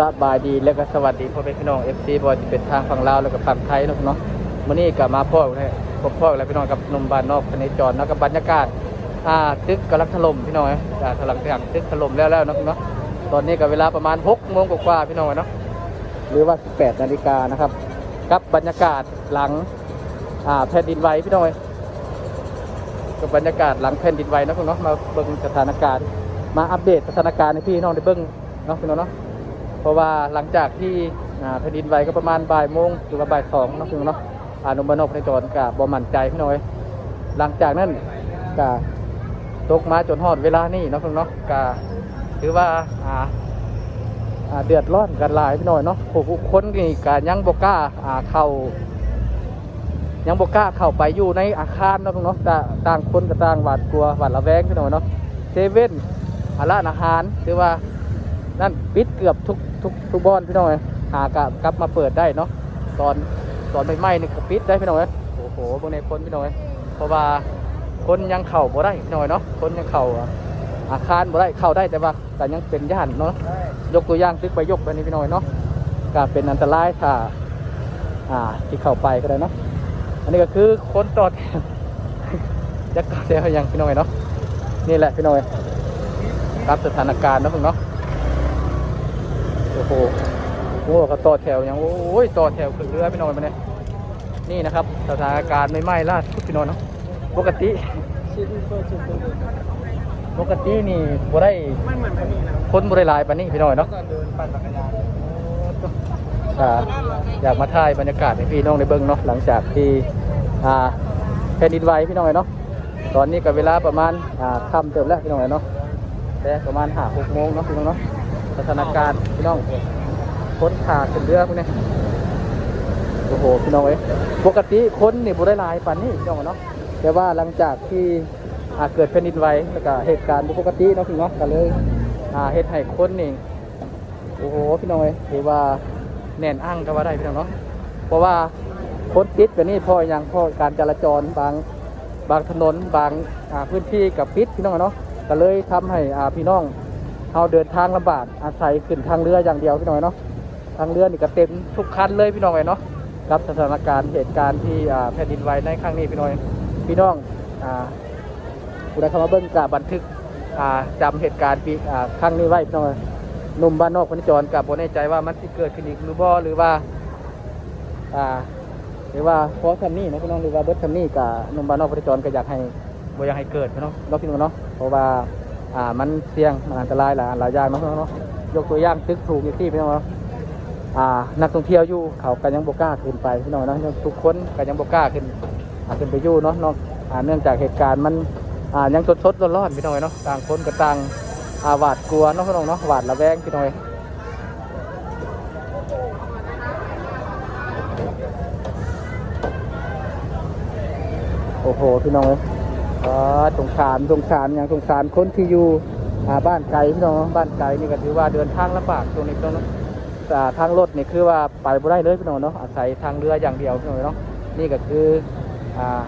ສະບາຍດີ ແລະກໍສະຫວັດດີພໍ່ແມ່ພີ່ນ້ອງ ເອັຟຊີ ບໍ່ວ່າຈະເປັນທາງຝັ່ງລາວ ແລະກໍຝັ່ງໄທເນາະ ພີ່ນ້ອງ. ມື້ນີ້ກໍມາພໍ້ແລ້ວ ພົບພໍ້ແລ້ວ ພີ່ນ້ອງ ກັບໜຸ່ມບ້ານນອກພະເນຈອນເນາະ ກັບບັນຍາກາດ ອ່າ ຕຶກກຳລັງຖະຫຼົ່ມ ພີ່ນ້ອງເອີຍ. ອ່າ ຫຼັງຈາກຕຶກຖະຫຼົ່ມແລ້ວໆເນາະ ພີ່ນ້ອງເນາະ. ຕອນນີ້ກໍເວລາປະມານຫົກໂມງກວ່າໆ ພີ່ນ້ອງເອີຍເນາະ ຫຼືວ່າແປດນາລິການະຄັບ. ກັບບັນຍາກາດຫຼັງ ອ່າ ແຜ່ນດິນໄຫວ ພີ່ນ້ອງເອີຍ. ກັບບັນຍາກາດຫຼັງແຜ່ນດິນໄຫວເນາະ ພີ່ນ້ອງເນາະ. ມາເບິ່ງສະຖານະການ ມາອັບເດດສະຖານະການໃຫ້ພີ່ນ້ອງໄດ້ເບິ່ງເນາະ ພີ່ນ້ອງເນາະ. ເພາະວ່າຫຼັງຈາກທີ່ ອ່າ ແຜ່ນດິນໄຫວກໍປະມານບ່າຍໂມງ ຫຼືວ່າບ່າຍສອງເນາະ ພີ່ນ້ອງເນາະ. ອ່າ ໜຸ່ມບ້ານນອກພະເນຈອນກໍບໍ່ໝັ້ນໃຈ ພີ່ນ້ອງເອີຍ. ຫຼັງຈາກນັ້ນກໍຕົກມາຈົນຮອດເວລານີ້ເນາະ ພີ່ນ້ອງເນາະ. ກໍຖືວ່າ ອ່າ ອ່າ ເດືອດຮ້ອນກັນຫຼາຍ ພີ່ນ້ອງເນາະ. ຜູ້ຄົນນີ້ກໍຍັງບໍ່ກ້າ ອ່າ ເຂົ້າ ຍັງບໍ່ກ້າເຂົ້າໄປຢູ່ໃນອາຄານເນາະ ພີ່ນ້ອງເນາະ. ຕ່າງ ຕ່າງຄົນກໍຕ່າງຫວາດກົວ ຫວາດລະແວງ ພີ່ນ້ອງເນາະ. ເຊເວັ່ນ ອາ ຮ້ານອາຫານ ຖືວ່ານັ້ນປິດເກືອບທຸກ ທຸກ ທຸກບ່ອນ ພີ່ນ້ອງເອີຍ. ຫາກະກັບມາເປີດໄດ້ເນາະ. ຕອນ ຕອນໃໝ່ໆນີ້ກໍປິດໄດ້ ພີ່ນ້ອງເອີຍ. ໂອ້ໂຫ ເບິ່ງແດ່ຄົນ ພີ່ນ້ອງເອີຍ. ເພາະວ່າຄົນຍັງເຂົ້າບໍ່ໄດ້ ພີ່ນ້ອງເອີຍເນາະ. ຄົນຍັງເຂົ້າອາຄານບໍ່ໄດ້ ເຂົ້າໄດ້ແຕ່ວ່າ ກໍຍັງເປັນຢ້ານເນາະ. ຍົກຕົວຢ່າງຕຶກໃບຢົກແບບນີ້ ພີ່ນ້ອງເອີຍເນາະ ກໍເປັນອັນຕະລາຍ ຖ້າ ອ່າ ທີ່ເຂົ້າໄປກໍໄດ້ເນາະ. ອັນນີ້ກໍຄືຄົນຕໍ່ແຖວ ຈັກຕໍ່ແຖວຫຍັງ ພີ່ນ້ອງເອີຍເນາະ. ນີ້ແຫຼະ ພີ່ນ້ອງເອີຍ ກັບສະຖານະການເນາະ ເພິ່ນເນາະ. ໂອ້ໂຫ ໂອ້ ເຂົາຕໍ່ແຖວຫຍັງ ໂອ້ຍ ຕໍ່ແຖວຂຶ້ນເຮືອ ພີ່ນ້ອງເອີຍ ບັດນີ້. ນີ້ນະຄັບ ສະຖານະການໃໝ່ໆລ່າສຸດ ພີ່ນ້ອງເນາະ. ປົກກະຕິ ປົກກະຕິນີ້ບໍ່ໄດ້ ຄົນບໍ່ໄດ້ຫຼາຍປານນີ້ ພີ່ນ້ອງເນາະ. ກໍຢາກມາຖ່າຍບັນຍາກາດໃຫ້ພີ່ນ້ອງໄດ້ເບິ່ງເນາະ ຫຼັງຈາກທີ່ ອ່າ ແຜ່ນດິນໄຫວ ພີ່ນ້ອງເນາະ. ຕອນນີ້ກໍເວລາປະມານ ອ່າ ຄ່ຳເຕີບແລ້ວ ພີ່ນ້ອງເນາະ. ແຕ່ປະມານຫ້າຫົກໂມງເນາະ ພີ່ນ້ອງເນາະ. ສະຖານະການ ພີ່ນ້ອງ ຄົນຖ້າຂຶ້ນເຮືອພວກນີ້ ໂອ້ໂຫ ພີ່ນ້ອງເອີຍ ປົກກະຕິຄົນນີ້ບໍ່ໄດ້ຫຼາຍປານນີ້ ພີ່ນ້ອງເນາະ. ແຕ່ວ່າຫຼັງຈາກທີ່ ອ່າ ເກີດແຜ່ນດິນໄຫວ ແລ້ວກໍເຫດການບໍ່ປົກກະຕິເນາະ ພີ່ນ້ອງເນາະ ກໍເລີຍ ອ່າ ເຮັດໃຫ້ຄົນນີ້ ໂອ້ໂຫ ພີ່ນ້ອງເອີຍ ຖືວ່າແໜ້ນອັ້ງກໍວ່າໄດ້ ພີ່ນ້ອງເນາະ. ເພາະວ່າຄົນຕິດແບບນີ້ ເພາະຫຍັງ? ເພາະການຈະລາຈອນບາງ ບາງຖະໜົນ ບາງ ອ່າ ພື້ນທີ່ກໍປິດ ພີ່ນ້ອງເນາະ. ກໍເລີຍທຳໃຫ້ ອ່າ ພີ່ນ້ອງເຮົາເດີນທາງລຳບາກ ອາໄສຂຶ້ນທາງເຮືອຢ່າງດຽວ ພີ່ນ້ອງເນາະ. ທາງເຮືອນີ້ກໍເຕັມທຸກຄັນເລີຍ ພີ່ນ້ອງເອີຍເນາະ. ກັບສະຖານະການເຫດການທີ່ ອ່າ ແຜ່ນດິນໄຫວໃນຄັ້ງນີ້ ພີ່ນ້ອງເອີຍ ພີ່ນ້ອງ ອ່າ ຜູ້ໃດເຂົ້າມາເບິ່ງກະບັນທຶກ ອ່າ ຈຳເຫດການປີ ອ່າ ຄັ້ງນີ້ໄວ້ ພີ່ນ້ອງເອີຍ. ໜຸ່ມບ້ານນອກພະເນຈອນກະບໍ່ແນ່ໃຈວ່າມັນຊິເກີດຂຶ້ນອີກຫຼືບໍ່ ຫຼືວ່າ ອ່າ ຫຼືວ່າພໍສ່ຳນີ້ເນາະ ພີ່ນ້ອງ ຫຼືວ່າເບິດສ່ຳນີ້. ກະໜຸ່ມບ້ານນອກພະເນຈອນກະຢາກໃຫ້ ບໍ່ຢາກໃຫ້ເກີດເນາະ ເນາະ ພີ່ນ້ອງເນາະ. ເພາະວ່າ ອ່າ ມັນສ່ຽງ ມັນອັນຕະລາຍຫຼາຍອັນຫຼາຍຢ່າງເນາະ ພີ່ນ້ອງເນາະ. ຍົກຕົວຢ່າງຕຶກສູງຈັ່ງຊີ້ ພີ່ນ້ອງເນາະ ອ່າ ນັກທ່ອງທ່ຽວຢູ່ ເຂົາກໍຍັງບໍ່ກ້າຂຶ້ນໄປ ພີ່ນ້ອງເນາະ. ທຸກຄົນກໍຍັງບໍ່ກ້າຂຶ້ນ ອ່າ ຂຶ້ນໄປຢູ່ເນາະ ເນາະ ອ່າ ເນື່ອງຈາກເຫດການມັນ ອ່າ ຍັງສົດໆຮ້ອນໆ ພີ່ນ້ອງເອີຍເນາະ. ຕ່າງຄົນກໍຕ່າງ ອ່າ ຫວາດກົວເນາະ ພີ່ນ້ອງເນາະ ຫວາດລະແວງ ພີ່ນ້ອງເອີຍ. ໂອ້ໂຫ ພີ່ນ້ອງເອີຍ ອ່າ ສົງສານ ສົງສານຫຍັງ ສົງສານຄົນທີ່ຢູ່ ອ່າ ບ້ານໄກ ພີ່ນ້ອງເນາະ. ບ້ານໄກນີ້ກໍຖືວ່າເດີນທາງລຳບາກຊ່ວງນີ້ ພີ່ນ້ອງເນາະ. ອ່າ ທາງລົດນີ້ຄືວ່າ ໄປບໍ່ໄດ້ເລີຍ ພີ່ນ້ອງເນາະ ອາໄສທາງເຮືອຢ່າງດຽວ ພີ່ນ້ອງເນາະ. ນີ້ກໍຄື ອ່າ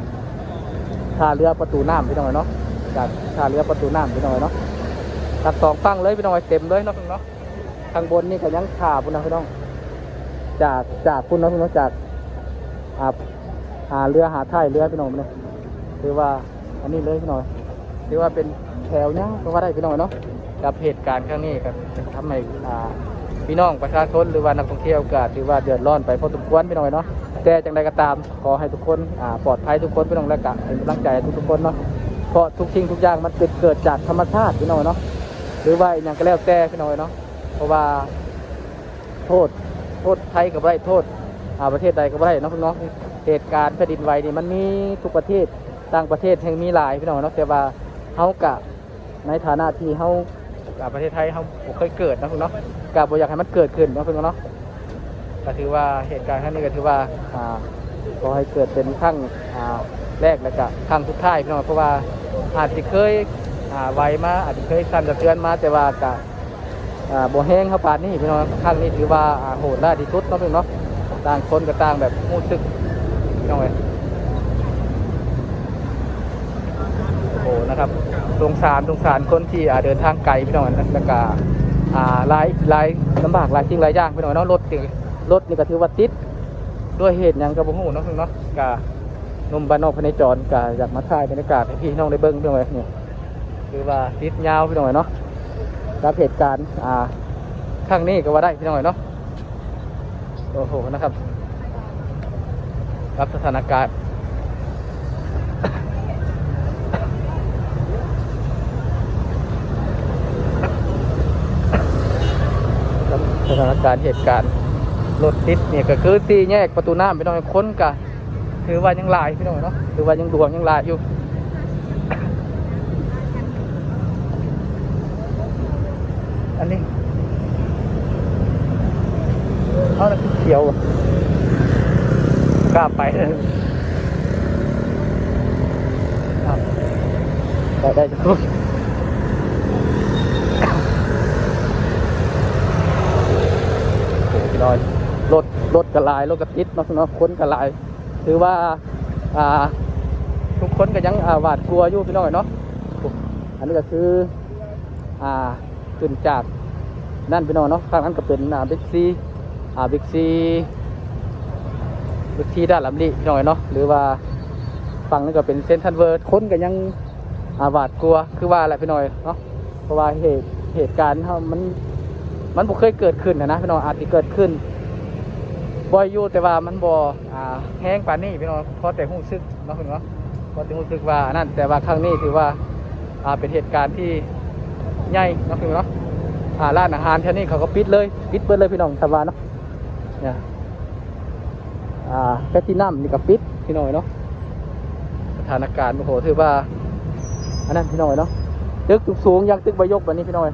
ທ່າເຮືອປະຕູນ້ຳ ພີ່ນ້ອງເນາະ ຈາກທ່າເຮືອປະຕູນ້ຳ ພີ່ນ້ອງເນາະ. ທັງສອງຝັ່ງເລີຍ ພີ່ນ້ອງ ເຕັມເລີຍເນາະ ພີ່ນ້ອງເນາະ. ຂ້າງບົນນີ້ກໍຍັງຖ້າພຸ້ນນະ ພີ່ນ້ອງ ຈາກ ຈາກພຸ້ນເນາະ ພີ່ນ້ອງ ຈາກ ອ່າ ອ່າ ເຮືອຫາທ້າຍເຮືອ ພີ່ນ້ອງເນາະ. ຖືວ່າ ອັນນີ້ເລີຍພີ່ນ້ອງ ຖືວ່າເປັນແຖວຍາວກໍວ່າໄດ້ພີ່ນ້ອງເນາະ. ກັບເຫດການຄັ້ງນີ້ກໍທຳໃຫ້ ອ່າ ພີ່ນ້ອງປະຊາຊົນ ຫຼືວ່ານັກທ່ອງທ່ຽວກໍຖືວ່າເດືອດຮ້ອນໄປພໍສົມຄວນພີ່ນ້ອງເນາະ. ແຕ່ຈັ່ງໃດກໍຕາມ ຂໍໃຫ້ທຸກຄົນ ອ່າ ປອດໄພທຸກຄົນພີ່ນ້ອງ ແລະກະເປັນກຳລັງໃຈໃຫ້ທຸກໆຄົນເນາະ. ເພາະທຸກສິ່ງທຸກຢ່າງມັນເປັນເກີດຈາກທຳມະຊາດພີ່ນ້ອງເນາະ ຫຼືວ່າອີ່ຫຍັງກໍແລ້ວແຕ່ພີ່ນ້ອງເນາະ. ເພາະວ່າ ໂທດ ໂທດໃຜກໍບໍ່ໄດ້ ໂທດ ອ່າ ປະເທດໃດກໍບໍ່ໄດ້ເນາະ ເນາະ. ເຫດການແຜ່ນດິນໄຫວນີ້ມັນມີທຸກປະເທດ ຕ່າງປະເທດແຮ່ງມີຫຼາຍພີ່ນ້ອງເນາະ. ແຕ່ວ່າເຮົາກະ ໃນຖານະທີ່ເຮົາ ອ່າ ປະເທດໄທເຮົາບໍ່ເຄີຍເກີດເນາະ ເນາະ ກະບໍ່ຢາກໃຫ້ມັນເກີດຂຶ້ນເນາະ ເນາະ. ກະຖືວ່າເຫດການຄັ້ງນີ້ກະຖືວ່າ ອ່າ ຂໍໃຫ້ເກີດເປັນຄັ້ງ ອ່າ ແລກ ແລະກະຄັ້ງສຸດທ້າຍພີ່ນ້ອງ. ເພາະວ່າອາດຊິເຄີຍ ອ່າ ໄຫວມາ ອາດຊິເຄີຍສັ່ນສະເທືອນມາ ແຕ່ວ່າກະ ອ່າ ບໍ່ແຮງເທົ່າປານນີ້ພີ່ນ້ອງ. ຄັ້ງນີ້ຖືວ່າ ອ່າ ໂຫດຮ້າຍທີ່ສຸດເນາະພີ່ນ້ອງເນາະ. ຕ່າງຄົນກໍຕ່າງແບບຮູ້ສຶກພີ່ນ້ອງເອີຍ. ໂອ້ ນະຄັບ ສົງສານ ສົງສານຄົນທີ່ ອ່າ ເດີນທາງໄກພີ່ນ້ອງເອີຍ. ແລ້ວກໍ ອ່າ ຫຼາຍ ຫຼາຍ ລຳບາກຫຼາຍສິ່ງຫຼາຍຢ່າງ ພີ່ນ້ອງເນາະ. ລົດນີ້ ລົດນີ້ກໍຖືວ່າຕິດດ້ວຍເຫດຫຍັງກໍບໍ່ຮູ້ເນາະ ເນາະ. ກໍໜຸ່ມບ້ານນອກພະເນຈອນ ກໍຢາກມາຖ່າຍບັນຍາກາດໃຫ້ພີ່ນ້ອງໄດ້ເບິ່ງ ພີ່ນ້ອງເອີຍ. ນີ້ ຖືວ່າຕິດຍາວ ພີ່ນ້ອງເອີຍເນາະ ກັບເຫດການ ອ່າ ຄັ້ງນີ້ກໍວ່າໄດ້ ພີ່ນ້ອງເອີຍເນາະ. ໂອ້ໂຫ ນະຄັບ ກັບສະຖານະການ ສະຖານະການເຫດການລົດຕິດນີ້ ກໍຄືສີ່ແຍກປະຕູນ້ຳ ພີ່ນ້ອງ. ຄົນກໍຖືວ່າຍັງຫຼາຍ ພີ່ນ້ອງເນາະ ຖືວ່າຍັງຫຼວງ ຍັງຫຼາຍຢູ່. ອັນນີ້ ເອົາລະຄືຂຽວ ກ້າໄປ ໄດ້ ໄດ້ ໂອ້ ພີ່ນ້ອງ ລົດ ລົດກໍຫຼາຍ ລົດກໍຕິດເນາະ ເນາະ ຄົນກໍຫຼາຍ. ຖືວ່າ ອ່າ ທຸກຄົນກໍຍັງ ອ່າ ຫວາດກົວຢູ່ ພີ່ນ້ອງເນາະ. ອັນນີ້ກໍຄື ອ່າ ຂຶ້ນຈາກນັ້ນ ພີ່ນ້ອງເນາະ. ທາງນັ້ນກໍເປັນ ອ່າ ບິກຊີ ອ່າ ບິກຊີ ບິກຊີດ້ານລຳລີ ພີ່ນ້ອງເນາະ ຫຼືວ່າຝັ່ງນັ້ນກໍເປັນເຊັນທຣັນເວີ. ຄົນກໍຍັງ ອ່າ ຫວາດກົວ ຄືວ່າແຫຼະ ພີ່ນ້ອງເນາະ. ເພາະວ່າເຫດ ເຫດການເຮົາມັນ ມັນບໍ່ເຄີຍເກີດຂຶ້ນນະ ພີ່ນ້ອງ. ອາດຊິເກີດຂຶ້ນ ບໍ່ຢູ່ ແຕ່ວ່າມັນບໍ່ ອ່າ ແຮງປານນີ້ ພີ່ນ້ອງ. ພໍແຕ່ຮູ້ສຶກເນາະ ພີ່ນ້ອງເນາະ ພໍແຕ່ຮູ້ສຶກວ່າອັນນັ້ນ. ແຕ່ວ່າຄັ້ງນີ້ຖືວ່າ ອ່າ ເປັນເຫດການທີ່ໃຫຍ່ເນາະ ພີ່ນ້ອງເນາະ. ອ່າ ຮ້ານອາຫານແຖວນີ້ເຂົາກໍປິດເລີຍ ປິດເບິດເລີຍ ພີ່ນ້ອງ ຖ້າວ່າເນາະ. ເນຍ ອ່າ ແພລດຕິນຳນີ້ກໍປິດ ພີ່ນ້ອງເນາະ. ສະຖານະການ ໂອ້ໂຫ ຖືວ່າອັນນັ້ນ ພີ່ນ້ອງເນາະ. ຕຶກສູງໆ ຢ່າງຕຶກໃບຢົກແບບນີ້ ພີ່ນ້ອງ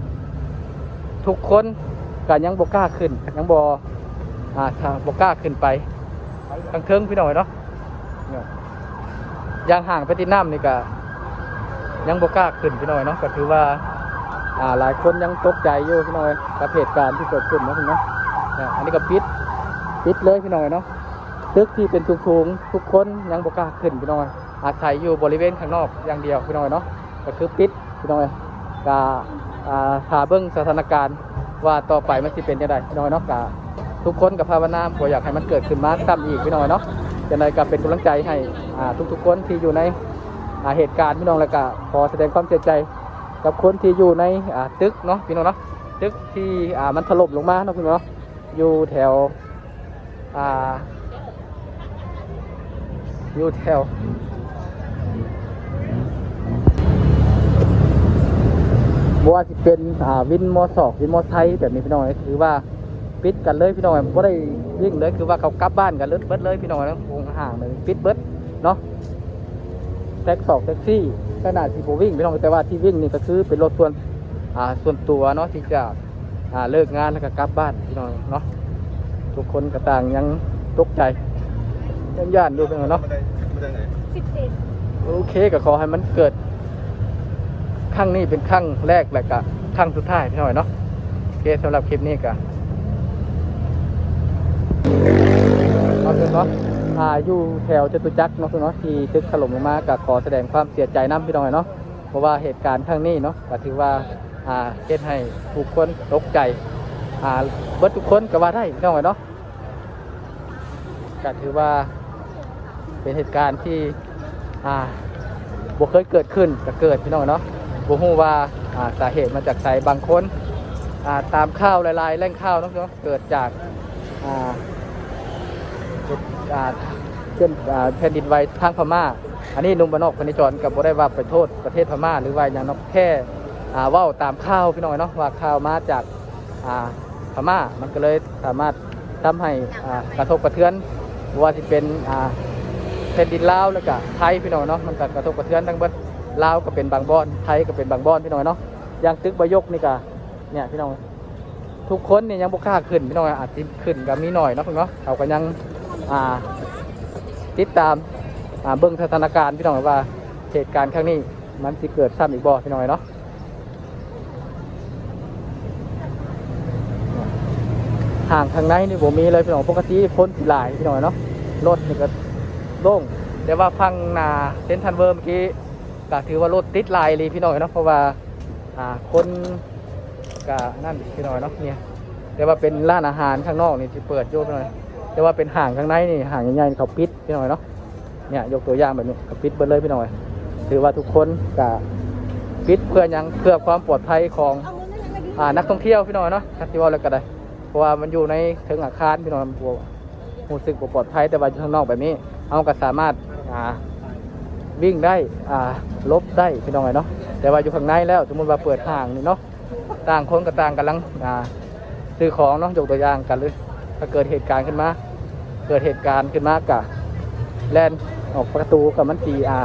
ທຸກຄົນກໍຍັງບໍ່ກ້າຂຶ້ນ ຍັງບໍ່ ອ່າ ຖ້າບໍ່ກ້າຂຶ້ນໄປທາງເທິງ ພີ່ນ້ອງເນາະ. ຢ່າງຫ້າງແພລດຕິນຳນີ້ກໍຍັງບໍ່ກ້າຂຶ້ນ ພີ່ນ້ອງເນາະ. ກໍຖືວ່າ ອ່າ ຫຼາຍຄົນຍັງຕົກໃຈຢູ່ ພີ່ນ້ອງ ກັບເຫດການທີ່ເກີດຂຶ້ນເນາະ ເນາະ. ອັນນີ້ກໍປິດ ປິດເລີຍ ພີ່ນ້ອງເນາະ. ຕຶກທີ່ເປັນສູງໆ ທຸກຄົນຍັງບໍ່ກ້າຂຶ້ນ ພີ່ນ້ອງ ອາໄສຢູ່ບໍລິເວນຂ້າງນອກຢ່າງດຽວ ພີ່ນ້ອງເນາະ. ກໍຄືປິດ ພີ່ນ້ອງເອີຍ. ກະ ອ່າ ຖ້າເບິ່ງສະຖານະການວ່າຕໍ່ໄປມັນຊິເປັນຈັ່ງໃດ ພີ່ນ້ອງເນາະ. ກະທຸກຄົນກໍພາວະນາບໍ່ຢາກໃຫ້ມັນເກີດຂຶ້ນມາຊ້ຳອີກ ພີ່ນ້ອງເນາະ. ຈັ່ງໃດກໍເປັນກຳລັງໃຈໃຫ້ ອ່າ ທຸກໆຄົນທີ່ຢູ່ໃນ ອ່າ ເຫດການ ພີ່ນ້ອງ ແລ້ວກໍຂໍສະແດງຄວາມເສຍໃຈກັບຄົນທີ່ຢູ່ໃນ ອ່າ ຕຶກເນາະ ພີ່ນ້ອງເນາະ. ຕຶກທີ່ ອ່າ ມັນຖະຫຼົ່ມລົງມາເນາະ ພີ່ນ້ອງເນາະ ຢູ່ແຖວ ອ່າ ຢູ່ແຖວ ບໍ່ວ່າຊິເປັນ ອ່າ ວິນມໍສອກ ວິນມໍໄຊແບບນີ້ ພີ່ນ້ອງເອີຍ ຖືວ່າປິດກັນເລີຍ ພີ່ນ້ອງເອີຍ. ບໍ່ໄດ້ວິ່ງເລີຍ ຄືວ່າເຂົາກັບບ້ານກັນເລີຍ ເບິດເລີຍ ພີ່ນ້ອງເອີຍ. ໂຮງອາຫານນີ້ປິດເບິດເນາະ. ແທັກສອກ ແທັກຊີກໍໜ້າຊິບໍ່ວິ່ງ ພີ່ນ້ອງ ແຕ່ວ່າທີ່ວິ່ງນີ້ກໍຄືເປັນລົດສ່ວນ ອ່າ ສ່ວນຕົວເນາະ ທີ່ຈະ ອ່າ ເລີກງານແລ້ວກໍກັບບ້ານ ພີ່ນ້ອງເນາະ. ທຸກຄົນກໍຕ່າງຍັງຕົກໃຈ ຍັງຢ້ານຢູ່ ພີ່ນ້ອງເນາະ. ສິບເອັດ ໂອເຄ ກໍຂໍໃຫ້ມັນເກີດຄັ້ງນີ້ເປັນຄັ້ງແລກ ແລ້ວກໍຄັ້ງສຸດທ້າຍ ພີ່ນ້ອງເນາະ. ໂອເຄ ສຳລັບຄລິບນີ້ກໍ ເນາະ ເນາະ ອ່າ ຢູ່ແຖວຈະຕຸຈັກເນາະ ເນາະ ທີ່ຕຶກຖະຫຼົ່ມລົງມາ ກໍຂໍສະແດງຄວາມເສຍໃຈນຳ ພີ່ນ້ອງເນາະ. ເພາະວ່າເຫດການຄັ້ງນີ້ເນາະ ກໍຖືວ່າ ອ່າ ເຮັດໃຫ້ຜູ້ຄົນຕົກໃຈ ອ່າ ເບິດທຸກຄົນກໍວ່າໄດ້ ພີ່ນ້ອງເອີຍເນາະ. ກໍຖືວ່າເປັນເຫດການທີ່ ອ່າ ບໍ່ເຄີຍເກີດຂຶ້ນກໍເກີດ ພີ່ນ້ອງເນາະ. ບໍ່ຮູ້ວ່າ ອ່າ ສາເຫດມາຈາກໃສ. ບາງຄົນ ອ່າ ຕາມຂ່າວຫຼາຍໆແຫຼ່ງຂ່າວເນາະ ເນາະ ເກີດຈາກ ອ່າ ເປັນ ອ່າ ເຊັ່ນ ອ່າ ແຜ່ນດິນໄຫວທາງພະມ້າ. ອັນນີ້ໜຸ່ມບ້ານນອກພະເນຈອນກໍບໍ່ໄດ້ວ່າໄປໂທດປະເທດພະມ້າ ຫຼືວ່າຫຍັງເນາະ ແຄ່ ອ່າ ເວົ້າຕາມຂ່າວ ພີ່ນ້ອງເນາະ ວ່າຂ່າວມາຈາກ ອ່າ ພະມ້າ ມັນກໍເລີຍສາມາດທຳໃຫ້ ອ່າ ກະທົບກະເທືອນ ບໍ່ວ່າຊິເປັນ ອ່າ ແຜ່ນດິນລາວ ແລ້ວກະໄທ ພີ່ນ້ອງເນາະ. ມັນກໍກະທົບກະເທືອນທັງເບິດ ລາວກໍເປັນບາງບ່ອນ ໄທກໍເປັນບາງບ່ອນ ພີ່ນ້ອງເນາະ. ຢ່າງຕຶກໃບຢົກນີ້ກະ ເນຍ ພີ່ນ້ອງ ທຸກຄົນນີ້ຍັງບໍ່ກ້າຂຶ້ນ ພີ່ນ້ອງ ອາດຊິຂຶ້ນກໍມີໜ້ອຍເນາະ ເພິ່ນເນາະ. ເຮົາກໍຍັງ ອ່າ ຕິດຕາມ ອ່າ ເບິ່ງສະຖານະການ ພີ່ນ້ອງ ວ່າເຫດການຄັ້ງນີ້ມັນຊິເກີດຊ້ຳອີກບໍ່ ພີ່ນ້ອງເນາະ. ຫ້າງຂ້າງໃນນີ້ບໍ່ມີເລີຍ ພີ່ນ້ອງ. ປົກກະຕິຄົນຊິຫຼາຍ ພີ່ນ້ອງເນາະ ລົດນີ້ກໍໂລ່ງ ແຕ່ວ່າຝັ່ງໜ້າເຊັນທຣັນເວີເມື່ອກີ້ ກໍຖືວ່າລົດຕິດຫຼາຍອີ່ຫຼີ ພີ່ນ້ອງເນາະ ເພາະວ່າ ອ່າ ຄົນ ກະນັ້ນພີ່ນ້ອງເນາະ ເນຍ ແຕ່ວ່າເປັນຮ້ານອາຫານຂ້າງນອກນີ້ທີ່ເປີດຢູ່ພີ່ນ້ອງ ແຕ່ວ່າເປັນຫ້າງຂ້າງໃນນີ້ ຫ້າງໃຫຍ່ໆ ເຂົາປິດພີ່ນ້ອງເນາະ. ເນຍ ຍົກຕົວຢ່າງແບບນີ້ ເຂົາປິດເບິດເລີຍພີ່ນ້ອງ. ຖືວ່າທຸກຄົນກະປິດເພື່ອຫຍັງ? ເພື່ອຄວາມປອດໄພຂອງ ອ່າ ນັກທ່ອງທ່ຽວພີ່ນ້ອງເນາະ ຄັນຊິເວົ້າແລ້ວກະໄດ້ ເພາະວ່າມັນຢູ່ໃນເທິງອາຄານພີ່ນ້ອງ ບໍ່ ຮູ້ສຶກບໍ່ປອດໄພ. ແຕ່ວ່າຢູ່ຂ້າງນອກແບບນີ້ ເຮົາກໍສາມາດ ອ່າ ວິ່ງໄດ້ ອ່າ ຫຼົບໄດ້ພີ່ນ້ອງເອີຍເນາະ. ແຕ່ວ່າຢູ່ຂ້າງໃນແລ້ວ ສົມມຸດວ່າເປີດຫ້າງນີ້ເນາະ ຕ່າງຄົນກໍຕ່າງກຳລັງ ອ່າ ຊື້ຂອງເນາະ ຍົກຕົວຢ່າງກັນເລີຍ ຖ້າເກີດເຫດການຂຶ້ນມາ ເກີດເຫດການຂຶ້ນມາກະແລ່ນອອກປະຕູ ກໍມັນຊິ ອ່າ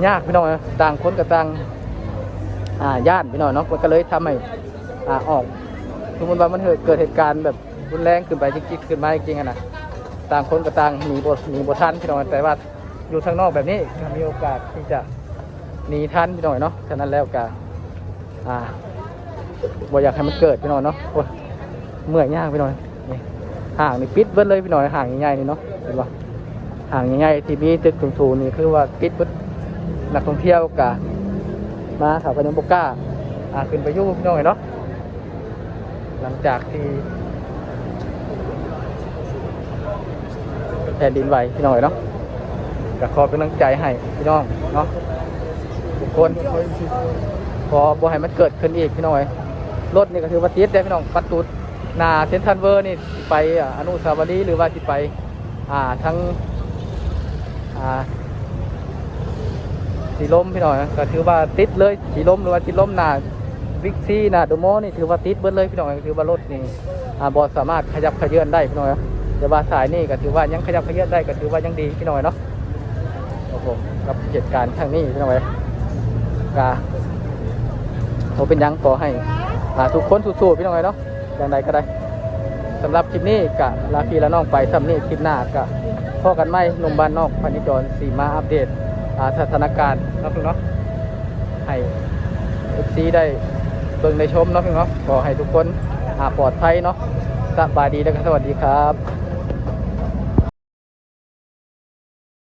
ຍາກພີ່ນ້ອງເອີຍ ຕ່າງຄົນກໍຕ່າງ ອ່າ ຢ້ານພີ່ນ້ອງເນາະ ມັນກໍເລີຍທຳໃຫ້ ອ່າ ອອກ ສົມມຸດວ່າມັນເກີດເຫດການແບບ ຮຸນແຮງຂຶ້ນໄປຈິງໆ ຂຶ້ນມາຈິງໆຫັ້ນນະ ຕ່າງຄົນກໍຕ່າງໜີບໍ່ ໜີບໍ່ທັນພີ່ນ້ອງ. ແຕ່ວ່າຢູ່ທາງນອກແບບນີ້ກໍມີໂອກາດທີ່ຈະໜີທັນພີ່ນ້ອງເນາະ. ສະນັ້ນແລ້ວກໍ ອ່າ ບໍ່ຢາກໃຫ້ມັນເກີດພີ່ນ້ອງເນາະ. ໂອ້ຍ ເມື່ອຍຍາກພີ່ນ້ອງ. ນີ້ ຫ້າງນີ້ປິດເບິດເລີຍພີ່ນ້ອງ ຫ້າງໃຫຍ່ໆນີ້ເນາະ ເຫັນບໍ່? ຫ້າງໃຫຍ່ໆທີ່ມີຕຶກສູງໆນີ້ ຄືວ່າປິດເບິດ ນັກທ່ອງທ່ຽວກໍມາ ເຂົາກໍຍັງບໍ່ກ້າ ອ່າ ຂຶ້ນໄປຢູ່ພີ່ນ້ອງເນາະ. ຫຼັງຈາກທີ່ແຜ່ນດິນໄຫວພີ່ນ້ອງເອີຍເນາະ ກໍຂໍເປັນກຳລັງໃຈໃຫ້ພີ່ນ້ອງເນາະ ທຸກຄົນ ຂໍບໍ່ໃຫ້ມັນເກີດຂຶ້ນອີກພີ່ນ້ອງເອີຍ. ລົດນີ້ກໍຖືວ່າຕິດເດ້ພີ່ນ້ອງ ປະຕູໜ້າເຊັນທຣັນເວີນີ້ ຊິໄປອະນຸສາວະລີ ຫຼືວ່າຊິໄປ ອ່າ ທາງ ອ່າ ສີລົມພີ່ນ້ອງ ກໍຖືວ່າຕິດເລີຍ ສີລົມ ຫຼືວ່າສີລົມ ໜ້າວິກຊີ ໜ້າດູມໍນີ້ ຖືວ່າຕິດເບິດເລີຍພີ່ນ້ອງ. ຖືວ່າລົດນີ້ ອ່າ ບໍ່ສາມາດຂະຫຍັບຂະເຍືອນໄດ້ພີ່ນ້ອງ. ແຕ່ວ່າສາຍນີ້ກໍຖືວ່າຍັງຂະຫຍັບຂະເຍືອນໄດ້ ກໍຖືວ່າຍັງດີພີ່ນ້ອງເນາະ. ໂອ້ໂຫ ກັບເຫດການຄັ້ງນີ້ພີ່ນ້ອງເອີຍ ກະບໍ່ເປັນຫຍັງ ຂໍໃຫ້ ອ່າ ທຸກຄົນສູ້ໆ ພີ່ນ້ອງເອີຍເນາະ. ຈັ່ງໃດກໍໄດ້ ສຳລັບຄລິບນີ້ກະລາພີ່ລານ້ອງໄປສ່ຳນີ້ ຄລິບໜ້າກະພໍ້ກັນໃໝ່. ໜຸ່ມບ້ານນອກ ພະເນຈອນ ຊິມາອັບເດດ ອ່າ ສະຖານະການເນາະ ເນາະ ໃຫ້ເອັຟຊີໄດ້ເບິ່ງໄດ້ຊົມເນາະ ເນາະ. ຂໍໃຫ້ທຸກຄົນ ອ່າ ປອດໄພເນາະ. ສະບາຍດີ ແລະ ກໍສະຫວັດດີຄັບ.